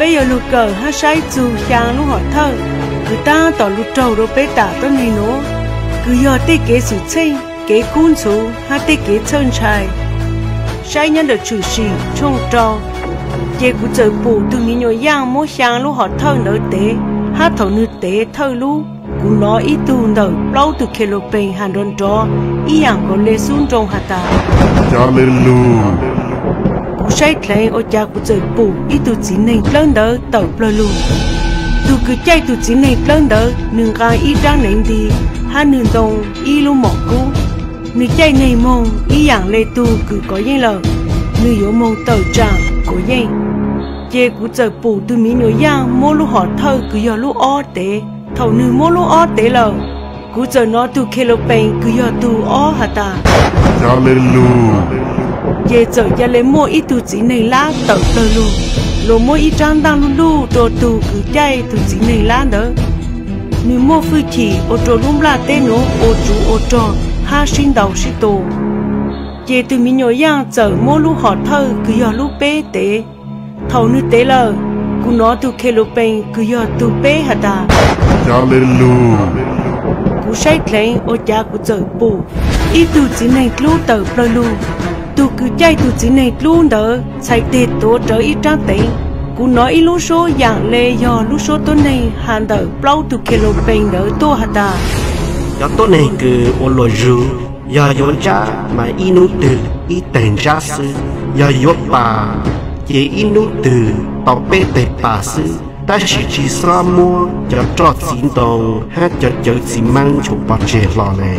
Peb yuav lug kawm hab saib txug xyaa lub hom thawj kws taab tom lug raug rua peb tam tuab neeg nuav, kws yog tej kev xwm txheej, kev kub ntxhuv hab tej kev txhawj ntshai. Saib nyob ntawm Tshwm Sim tshooj rau. Ces kuv txawm pum tug miv nyuas yaaj muab xyaa lub hom thawj ntawd tev, hab thaum nwg tev thawj lub, kuv nov ib tug ntawm plaub tug Khenlaupees has nrov nrov ib yaam nkaus le xub nroo has tas, Cov lwm lug. Kuv saib dleev ua cav kuv txawm pum ib tug txiv neeg dlawb ntawd tawm plawg lug. Tug kws caij tug txiv neeg dlawb ntawd, nwg nqaa ib raab neev nti, hab nwg ntoo ib lub mom kub. Nwg caij neeg moog ib yaam le tug kws kov yeej lawm, nwg yuav moog tawm tsaam kov yeej. Ces kuv txawm pum tug miv nyuas yaaj muab lub hom thawj kws yog lub ob tev. Thaum nwg muab lub ob tev lawm, kuv txawm nov tug Khenlaupees kws yog tug ob has tas, Cov lwm lug. Ces txawm ca le muaj ib tug txiv neeg lab tawm plawg lug, luas muab ib raab ntaaj luj luj rua tug kws caij tug txiv neeg lab ntawd. Nwg muaj fwj chim ua rua lub nplaj teb nuav ua tsuv ua rog hab sib ntaus sib tua. Ces tug miv nyuas yaaj txawm muab lub hom thawj kws yog lub peb tev. Thaum nwg tev lawm, kuv nov tug Khenlaupees kws yog tug peb has tas, Cov lwm lug. Kuv saib dleev ua cav kuv txawm pum ib tug txiv neeg dlub tawm plawg lug. Tug kws caij tug txiv neeg dlub ntawd txhais teg tuav rawv ib raab teev. Kuv nov ib lub suab yaam le yog lub suab tuab neeg has ntawm plaub tug Khenlaupees ntawd tuaj has tas, Cov tuab neeg kws ua luam zug, yog yuav ntsab mas ib nub twg ib teg ntsab xwb, yog yuav pas ces ib nub twg tau peb teg pas xwb, tab sis tsi xob muab cov roj txiv ntoo hab cov cawv txiv meeb nchuav pov tseg hlo le.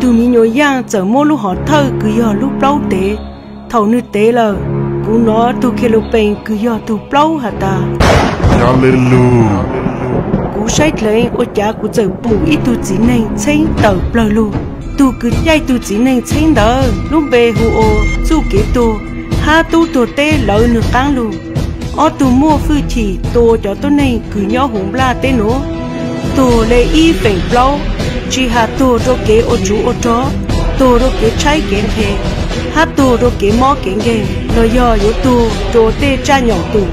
Tug miv nyuas yaaj txawm muab lub hom thawj kws yog lub plaub tev. Thaum nwg tev lawm, kuv nov tug Khenlaupees kws yog tug plaub has tas, Cov lwm lug. Kuv saib dleev ua cav kuv txawm pum ib tug txiv neeg txheeb tawm plawg lug. Tug kws caij tug txiv neeg txheeb ntawd lub npe hu ua Txuj Kev Tuag, hab tub tuag teb lawv nwg qaab lug. Ob tug muaj fwj chim tua cov tuab neeg kws nyob huv nplaj teb nuav, tuag le ib feem plaub, tsi has tuag rua kev ua tsuv ua rog, tuag rua kev tshaib kev nqhe, hab tuag rua kev mob kev nkeeg, los yog yuav tuag rua tej tsaj nyaum tum.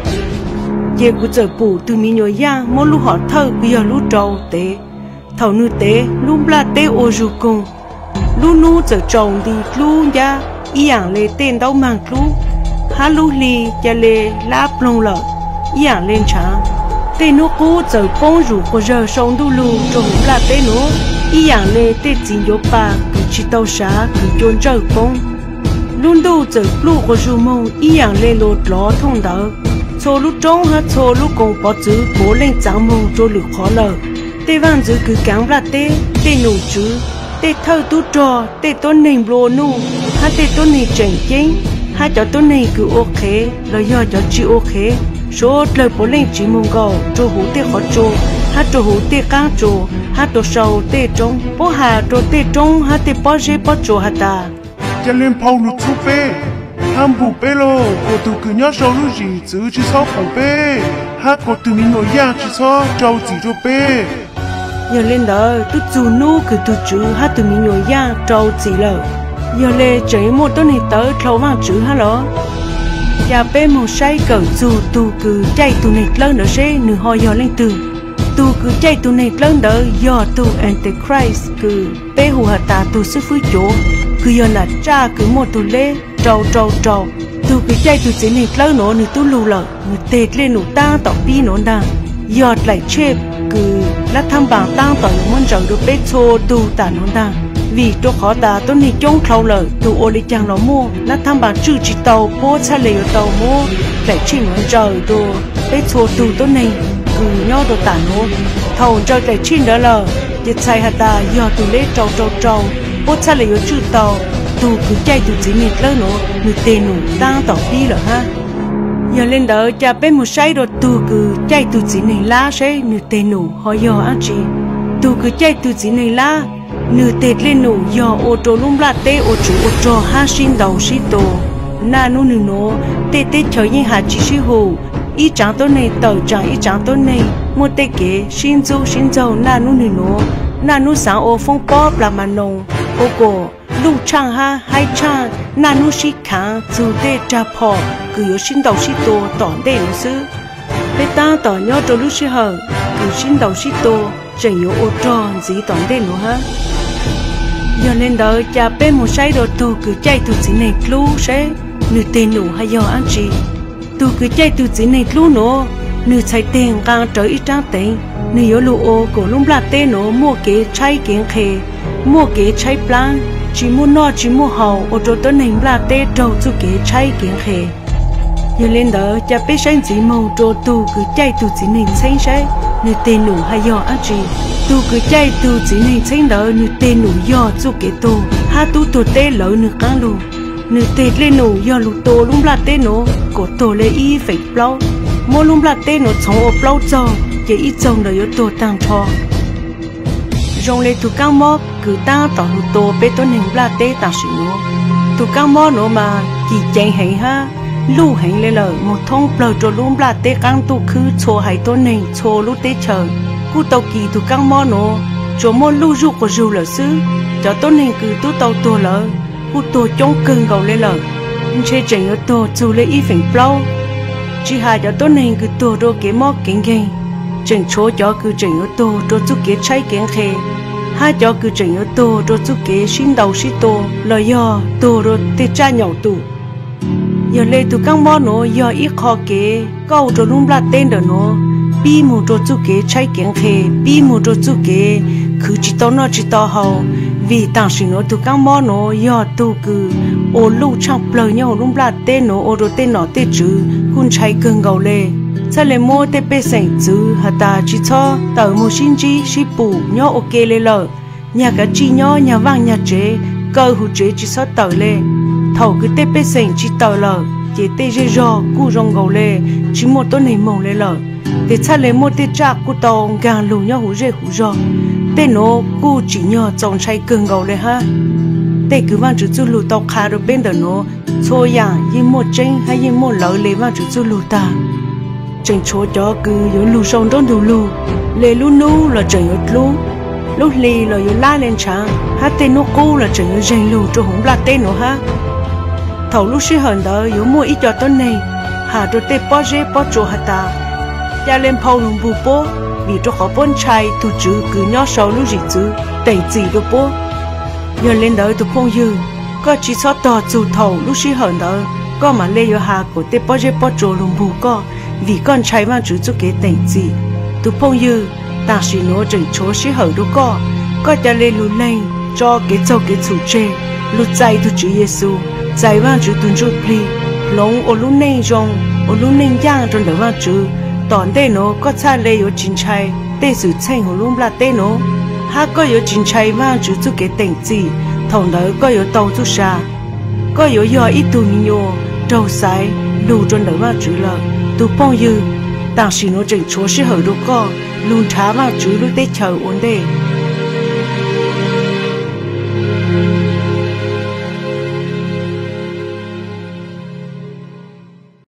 Ces kuv txawm pum tug miv nyuas yaaj muab lub hom thawj kws yog lub rau tev. Thaum nwg tev, lub nplaj teb ua zug koog, lub nub txawm tsaus nti dlub ncab ib yaam le tej ntaub maag dlub, hab lub hli ca le lab ploog lawm ib yaam le ntshaav. Tej nub qub txawm poob zuj quas zawg sau ntuj lug rua huv nplaj teb nuav ib yaam le tej txiv ncuav pa kws tsi tau sav kws cua ntsawj poob. Lub ntuj txawm pluj quas zug moog ib yaam le luas dlov thooj ntawv. Txhua lub roob hab txhua lub koom pov txwv puav leej txaav moog rua lwm qhov lawm. Tej vaaj ntxwv kws kaav nplaj teb, tej nom tswv, tej thawj tub rog, tej tuab neeg nplua nuj, hab tej tuab neeg tseem ceeb, hab cov tuab neeg kws ua qhev los yog cov tsi ua qhev, suav dlawg puav leej tsiv moog nkaus rua huv tej qhov tsua, hab rua huv tej qaab tsua, hab rua sau tej roob, puab has rua tej roob hab tej pob zeb pob tsuas has tas, Ca le nphau lug txhub peb, hab npum peb lauj, kuas tug kws nyob sau lub zim txwv tsi xob pum peb, hab kuas tug miv nyuas yaaj tsi xob rau txim rua peb. Yog le ntawd, tub txug nub kws tug tswv hab tug miv nyuas yaaj rau txim lawm, yog le tseem muaj tuab neeg tawv dlhau Vaajtswv hab los? Ca peb moog saib kawm txug tug kws caij tug neeg dlawb ntawd seb nwg ho yog leej twg. Tug kws caij tug neeg dlawb ntawd yog tug Antichrist kws peb hu has tas tug xwb fwb cuav, kws yog nam tsaj kws muaj tug leb rau rau rau. Tug kws caij tug txiv neeg dlawb nuav nwg tub lug lawm, nwg teg dlej num taab tom pib nuav ntaag, yog dlaim tshej kws lab thab npaas taab tom yuav muab ntsaws rua peb txhua tug tam nuav ntaag. Vim rua qhov tas tuab neeg coob dlhau lawm, tug ua le caag los muaj, lab thab npaas tswj tsi tau, puab txhaj le yuav tau muab dlaim tshej nuav ntsaws rua peb txhua tug tuab neeg kws nyob rua tam nuav. Thaum ntsaws dlaim tshej ntawd lawm, ces txhais has tas yog tug leb rau rau rau, puab txhaj le yuav tswj tau tug kws caij tug txiv neeg dlawb nuav nwg teg num taab tom pib lawm hab. Yog le ntawd, ca peb moog saib rua tug kws caij tug txiv neeg lab seb nwg teg num ho yog dlaab tsi. Tug kws caij tug txiv neeg lab, nwg teg dlej num yog ua rua lub nplaj teb ua tsuv ua rog hab sib ntaus sib tua. Naj nub nwg nuav, tej teb chaws yeej has tsi sib hum, ib tsaav tuab neeg tawm tsaam ib tsaav tuab neeg, muaj tej kev sib ntxub sib ntxaug naj nub nwg nuav. Naj nub xaav ua foob pob plas mas noos, ua kuas luj tshaaj hab haib tshaaj, naj nub sib khaav txug tej rag phom kws yuav sib ntaus sib tua tom ntej nuav xwb. Peb tab tom nyob rau lub sij hawm kws sib ntaus sib tua tseem yuav ua rog ntxiv tom ntej nuav hab. Yog le ntawd, ca peb moog saib rua tug kws caij tug txiv neeg dlub seb nwg teg num hab yog dlaab tsi. Tug kws caij tug txiv neeg dlub nuav, nwg txhais teg nqaa rawv ib raab teev, nwg yuav lug ua kuas lub nplaj teb nuav muaj kev tshaib kev nqhe, muaj kev tshaib plaab, tsi muaj noj tsi muaj haus, ua rua tuab neeg nplaj teb raug txuj kev tshaib kev nqhe. Yog le ntawd, ca peb saib ntxiv moog rua tug kws caij tug txiv neeg txheeb saib nwg teg num hab yog dlaab tsi. Tug kws caij tug txiv neeg txheeb ntawd, nwg teg num yog txuj kev tuag hab tub tuag teb lawv nwg qaab lug. Nwg teg dlej num yog lug tua lub nplaj teb nuav kuas tuag le ib feem plaub, muab lub nplaj teb nuav txhoov ua plaub txaug, ces ib txaug ntawd yuav tuag taag nrho. Zoo le tug kaab mob kws tab tom lug tua peb tuab neeg nplaj teb tam sim nuav. Tug kaab mob nuav mas kis ceev heev hab luj heev le lawm, moog thoob plawg rua lub nplaj teb qaab ntuj khwb txhua haiv tuab neeg txhua lub teb chaws. Kuj tau kis tug kaab mob nuav, tsuas muaj luj zuj quas zug lawm xwb. Cov tuab neeg kws tub tau tuag lawm kuj tuag coob kawg nkaus le lawm, ntshe tseem yuav tuag txug le ib feem plaub. Tsi has cov tuab neeg kws tuag rua kev mob kev nkeeg, tseem tshuav cov kws tseem yuav tuag rua txuj kev tshaib kev nqhe, hab cov kws tseem yuav tuag rua txuj kev sib ntaus sib tua los yog tuag rua tej tsaj nyaum tum. Yog le tug kaab mob nuav yog ib qho kev kauj rua lub nplaj teb ntawm nuav, pib moog rua txuj kev tshaib kev nqhe, pib moog rua txuj kev khwv tsi tau noj tsi tau haus. Vim tam sim nuav tug kaab mob nuav yog tug kws ua luj tshaaj plawg nyob huv lub nplaj teb nuav ua rua tej nom tej tswv kuj ntshai kawg nkaus le. Txhaj le muab tej pej xeem txwv has tas tsi txhob tawm moog sib ntsib sib pum nyob ua ke le lawm. Nyag kav tsij nyob nyag vaaj nyag tsev, kaw huv tsev tsi txhob tawm le. Thaum kws tej pej xeem tsi tawm lawm ces tej zej zog kuj zoo nkaus le tsi muaj tuab neeg moog le lawm. Tes txhaj le muaj tej tsaj kuj tau nkaag lug nyob huv zej huv zog. Tej nuav kuj tsim nyog txaus ntshai kawg nkaus le hab. Tej kws Vaajtswv txuj lug tau qha rua peb ntawm nuav, txhua yaam yeej muaj tseeb hab yeej muaj lawv le Vaajtswv txuj lug tag. Tseem tshuav cov kws yuav lug sau nruab ntug lug, le lub nub los tseem yuav dlub, lub hli los yuav lab le ntshaav, hab tej nub qub los tseem yuav zeeg lug rua huv nplaj teb nuav hab. Thaum lub sij hawm ntawd yuav muaj ib co tuab neeg has rua tej pob zeb pob tsua has tas, ca le nphau lug npug puab, vim rua qhov puab ntshai tug tswv kws nyob sau lub zim txwv teem txim rua puab. Yog le ntawd tug phooj ywg, koj tsi txhob tog txug thaum lub sij hawm ntawd koj mam le yuav has kuas tej pob zeb pob tsua lug npug koj, vim koj ntshai Vaajtswv txuj kev teem txim. Tug phooj ywg, tam sim nuav tseem tshuav sij hawm rua koj, koj ca le lug leeg tso kev txaug kev txhum tseg, lug txais tug Tswv Yexus, txais Vaajtswv tug Ntsuj Plig, hloov ua lub neej zoo, ua lub neej ncaaj rua ntawm Vaajtswv. Tom ntej nuav koj txhaj le yuav tsi ntshai tej xwm txheej huv lub nplaj teb nuav, hab koj yuav tsi ntshai Vaajtswv txuj kev teem txim. Thaum ntawd koj yuav tau txuj sa, koj yuav yog ib tug me nyuam raug xaiv lug rua ntawm Vaajtswv lawm. Tug phooj ywg, tam sim nuav tseem tshuav sij hawm rua koj lug nrhav Vaajtswv lub teb chaws ua ntej.